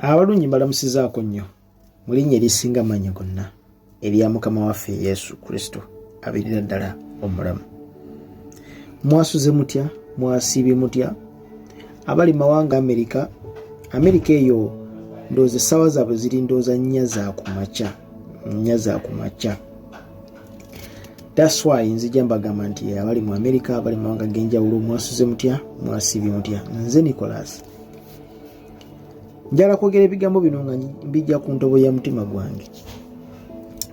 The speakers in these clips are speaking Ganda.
Abalungi mbalamusizaako nnyo mu linnya erisinga amaanyi gonna erya Mukama waffe Yesu Kristo abeerera ddala omulamu. Mwasuze mutya? Mwasiibye mutya? Abali mawanga Amerika, Amerika eyo ndowooza essaawa zaabwe ziri ndowooza nnya za kumakya, nnya za kumakya. That's why nzija mbagamba nti abali mu Amerika, abali mu mawanga g'enjawulo, mwasuze mutya? Mwasiibye mutya? Nze Nicholas njala kwogera ebigambo bino nga mbijja ku ntobo ya mutima gwange,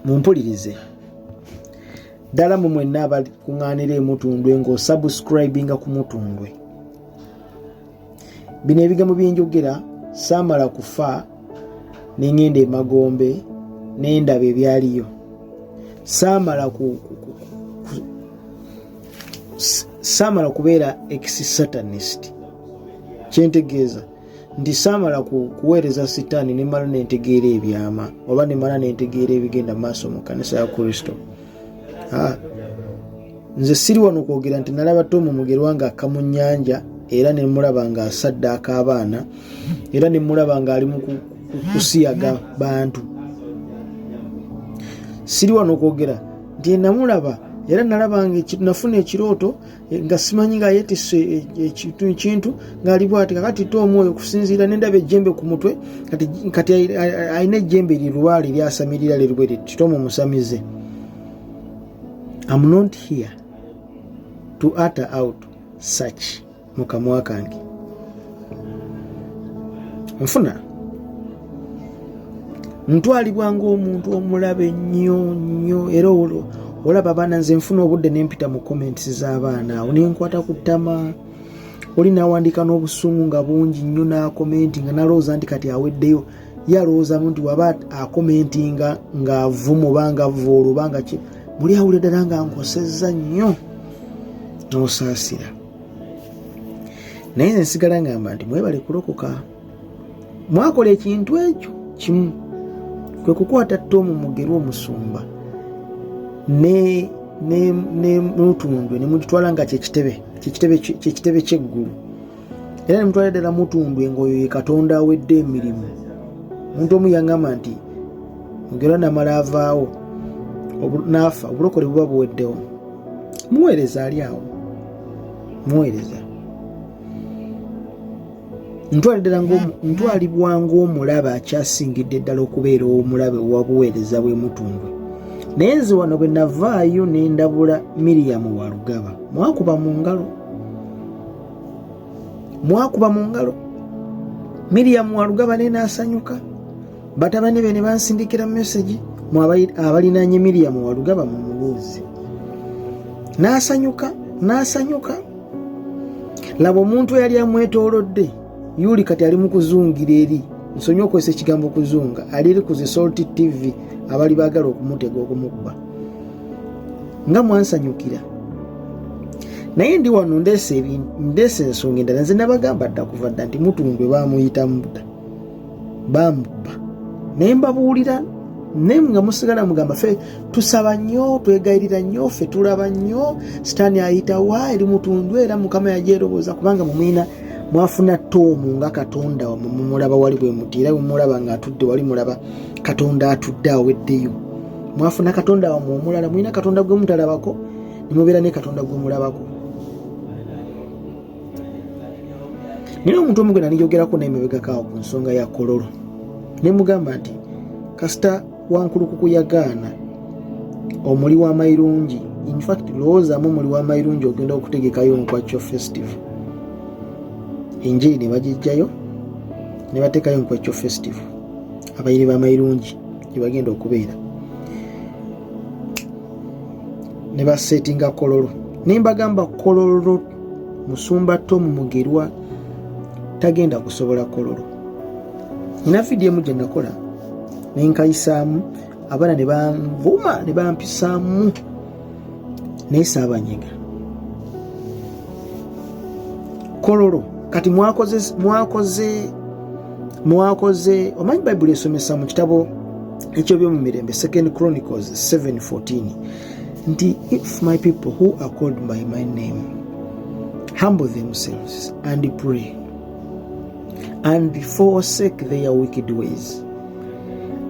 mumpulirize ddala mu mwenna abakuŋŋaanira emutundwe ng'osubscribinga ku mutundwe. Bino ebigambo byenjogera saamala kufa ne ŋŋenda emagombe ne ndaba ebyaliyo, saamala ku, ku, ku, ku, saamala kubeera ex satanist. Kyentegeeza nti saamala kuweereza sitaani nemala nentegeera ebyama oba nemala nentegeera ebigenda maaso mu kanisa ya Kristo. Nze siri wano kwogera nti nalaba Tomu Mugerwa nga akka mu nnyanja, era nemulaba nga asaddaaka abaana, era nemulaba nga ali mu kusiyaga bantu. Siri wano kwogera nti namulaba era nalaba nga nafuna ekirooto nga simanyi nga yetisse ekintu ng'ali bwati. Kakati te omwoyo okusinziira nendaba ejjembe ku mutwe, kati alina ejjembe lirwali lyasamirira lirwe liti Tomu musamize. I'm not here to utter out such mu kamwa kange. Nfuna ntwalibwa ng'omuntu omulabe nnyo nnyo, era olaba abaana, nze nfuna obudde nempita mu comments z'abaana awo nenkwata ku ttama. Oli nawandiika n'obusungu nga bungi nnyo n'akomenti nga nalowooza nti kati aweddeyo, ye alowoozamu nti waba akomentinga ng'avuma oba nga avvoola oba nga ki, muli awulira ddala nga nkosezza nnyo n'osaasira. Naye nze nsigala ngamba nti mwebale kulokoka, mwakola ekintu ekyo kimu, kwe kukwata Tomu Mugerwa omusumba ne Mutundwe ne mugitwala nga kyekitebe ky'eggulu, era ne mutwala ddala Mutundwe ng'oyo ye Katonda awedde emirimu. Omuntu omu yaŋŋamba nti Mugerwa namala avaawo n'afa, obulokole buba buweddewo. Muweereza ali awo, muweereza ntwalibwa ng'omulabe akyasingidde ddala okubeera omulabe owabuweereza bw'emutundwe. Naye nze wano bwe navaayo ne ndabula Miriam Walugaba, mwakuba mu ngalo, mwakuba mu ngalo. Miriam Walugaba naye n'asanyuka, batabani be ne bansindikira mesagi, abalinanye Miriam Walugaba mu mubuuzi, n'asanyuka, n'asanyuka. Laba omuntu eyali amwetoolodde yuli kati ali mu kuzungira eri, nsonyi okozesa ekigambo kuzunga, ali eri ku zi Salt TV abali baagala okumutega okumubba, nga mwansanyukira. Naye ndi wano ndeese ensonga endala. Nze nabagamba dda kuva dda nti Mutundwe bamuyitamu dda, bamubba, naye mbabuulira naye nga musigala mugamba ffe tusaba nnyo, twegayirira nnyo, ffe tulaba nnyo sitaani ayitawa eri Mutundwe, era Mukama yagyerobooza kubanga mumwina mwafuna Toomu nga Katonda wamwe, mumulaba wali bwe muti, era bwemulaba nga atudde wali mulaba Katonda atudde aweddeyo. Mwafuna Katonda wamwe omulala, mulina Katonda gwe mutalabako ne mubeera ne Katonda gwe mulabako. Nina omuntu omu gwe naliyogerako naye mabegako awo ku nsonga ya Kololo, ne mugamba nti kasita Wankulukuku yagaana omuli w'amayirungi, infact lowoozaamu omuli w'amayirungi ogenda okutegekayo Nkwakyo Festival, enjiri ne bagijjayo ne bateekayo Nkwakyo Festival, abayiri b'amayirungi gye bagenda okubeera ne basetinga Kololo, ne mbagamba Kololo musumba Tomu Mugerwa tagenda kusobola Kololo. Nina vidiyo emu gye nakola nenkayisaamu, abaana ne banvuma ne bampisaamu, naye saabanyega. Kololo kati mwakoze, mwakoze, mwakoze. Omanyi Bayibuli esomesa mu kitabo eky'Ebyomumirembe, Second Chronicles 7:14, nti if my people who are called by my name humble themselves and pray. And forsake their wicked ways.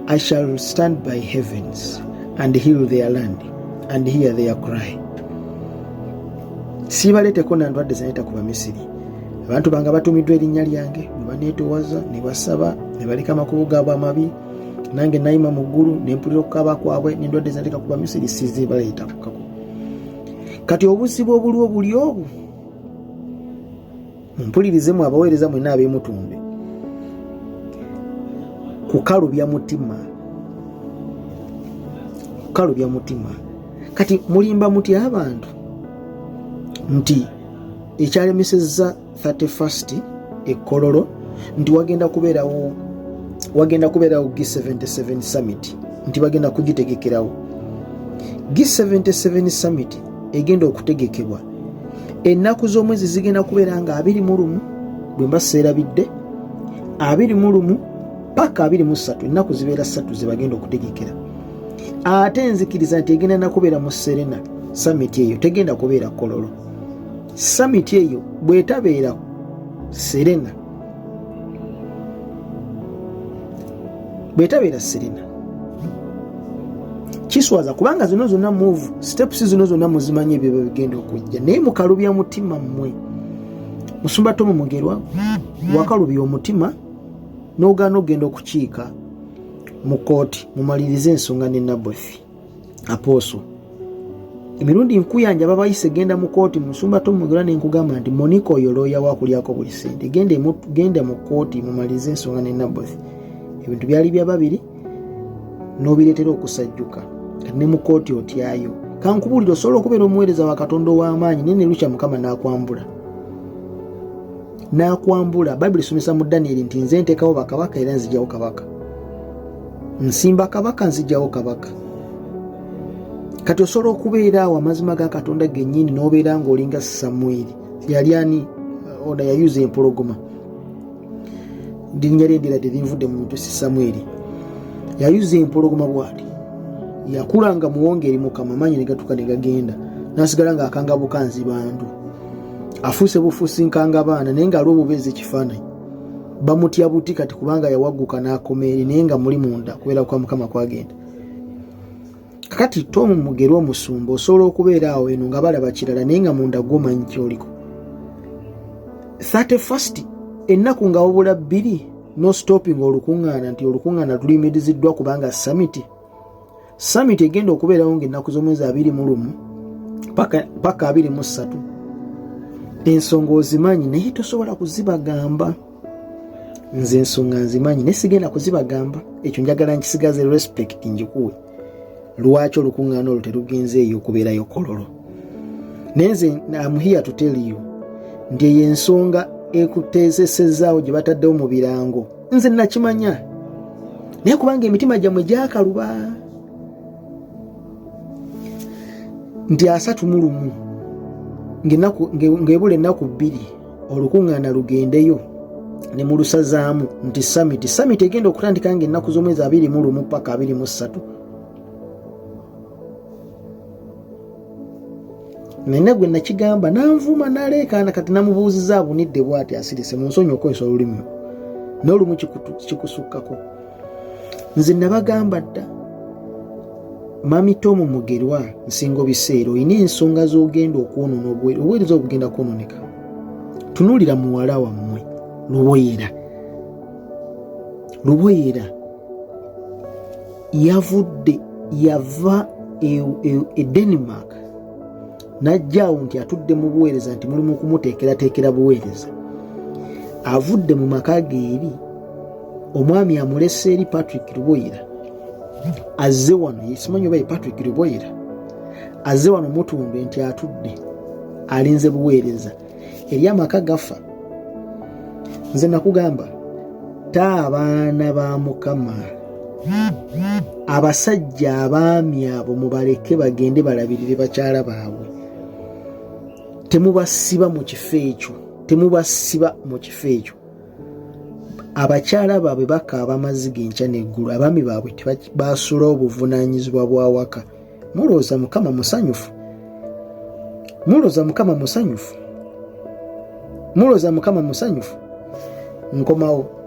I shall stand by heavens and heal their land and hear their cry. Siibaleeteko na ndwadde zaneta ku Bamisiri. Abantu bange batumiddwa erinnya lyange bwe baneetowaza ne basaba ne baleka amakubo gaabwe amabi, nange nayima mu ggulu ne mpulira okukaaba kwabwe, n'endwadde zanteeka ku Bamisiri sizibaleetakako. Kati obuzibu obuliwo buli obu, Mumpulirize mu abaweereza mwenna ab'emutumbe, kukalubya mutima, kukalubya mutima. Kati mulimba mutya abantu nti ekyalemesezza 31st ekololo nti wagenda kubeerawo G77 summit, nti bagenda kugitegekerawo G77 summit egenda okutegekebwa ennaku z'omwezi zigenda kubeera nga 21, bwe mba seerabidde, 21 paka 23. Ennaku zibeera 3 ze bagenda okutegekera. Ate nzikiriza nti egenda nakubeera mu Serena. Summit eyo tegenda kubeera Kololo. Summit eyo bwetabeera Serena, bwetabeera Serena kiswaza, kubanga zino zonna move steps zino zonna muzimanyi ebyo bigenda okujja, naye mukalubya mutima mmwe. Musumba Tomu Mugerwa, wakalubya omutima n'ogaana okugenda okukiika mu kooti mumalirize ensonga ne Nabothi Apooso. Emirundi nkuyanja babayise genda mu kooti. Musumba Tomu Mugerwa, nenkugamba nti Monica oyo looya wakulyako buli sente, genda mu kooti mumalirize ensonga ne Nabothi. Ebintu byali bya babiri n'obireetera okusajjuka ne mu kooti otyayo. Kankubuulira, osobola okubeera omuweereza wa Katonda ow'amaanyi, naye ne lukya Mukama n'akwambula, n'akwambula. Bayibuli esomesa mu Danyeri nti nze nteekawo bakabaka era nzigyawo kabaka, nsimba kabaka, nzigyawo kabaka. Kati osobola okubeera awo amazima ga Katonda gennyini n'obeera ng'olinga Samwiri. Yali ani ona yayuza empologoma? Linnya lyendira terinvudde mu mutwe, si Samwiri yayuza empologoma bwati? Yakula nga muwonge eri Mukama, amaanyi ne gatuka ne gagenda, n'asigala ng'akanga bukanzi bantu, afuuse bufuusi nkanga baana, naye ng'aliwo obubeezi ekifaananyi bamutya buti kati kubanga yawagguka n'akoma eri, naye nga muli munda kubeera kwa Mukama kwagenda. Kakati Tomu Mugerwa omusumba, osobola okubeera awo eno nga balaba kirala, naye nga munda gwomanyi kyoliko. 31st ennaku nga wabula 2 no stopping olukuŋŋaana nti olukuŋŋaana luyimiriziddwa kubanga summit egenda okubeerawo ng'ennaku z'omwezi 21 paka 23. Ensonga ozimanyi naye tosobola kuzibagamba. Nze ensonga nzimanyi naye sigenda kuzibagamba, ekyo njagala nkisigaze respect njikuwe. Lwaki olukuŋŋaana olwo terugenze eyo okubeerayo Kololo? Naye nze am here to tell you nti eyo ensonga ekuteesesezaawo gye bataddewo mu birango, nze nakimanya, naye kubanga emitima gyammwe gyakaluba nti 31 ng'ebula ennaku 2 olukuŋŋaana lugendeyo ne mulusazaamu nti summit egenda okutandika ng'ennaku z'omwezi 21 paka 23. Nina gwe nakigamba nanvuma naleekaana. Kati namubuuziza abunidde bwati asirise mu nsonyi okozesa olulimi n'olumu kikusukkako. Nze nabagamba dda, Mami Tomu Mugerwa, nsingo biseera olina ensonga z'ogenda okwonoona, obuweereza obugenda kwonooneka. Tunuulira muwala wammwe Luboyera. Luboyera yavudde yava e Denmark n'ajjaawo nti atudde mu buweereza, nti mulimu kumuteekerateekera buweereza. Avudde mu maka ge eri omwami amulese eri Patrick Luboyera, azze wano, simanyi oba ye Patrick Luboyera, azze wano Mutundwe nti atudde alinze buweereza eri amaka gafa. Nze nakugamba ta abaana ba Mukama, abasajja abaami abo mubaleke bagende balabirire bakyala baabwe. Temubasiba mu kifo ekyo, temubasiba mu kifo ekyo. Abakyala baabwe bakaaba amaziga enkya n'eggulu, abaami baabwe tebasula obuvunaanyizibwa bwa waka. Mulowooza Mukama musanyufu? Mulowooza Mukama musanyufu? Mulowooza Mukama musanyufu? Nkomawo.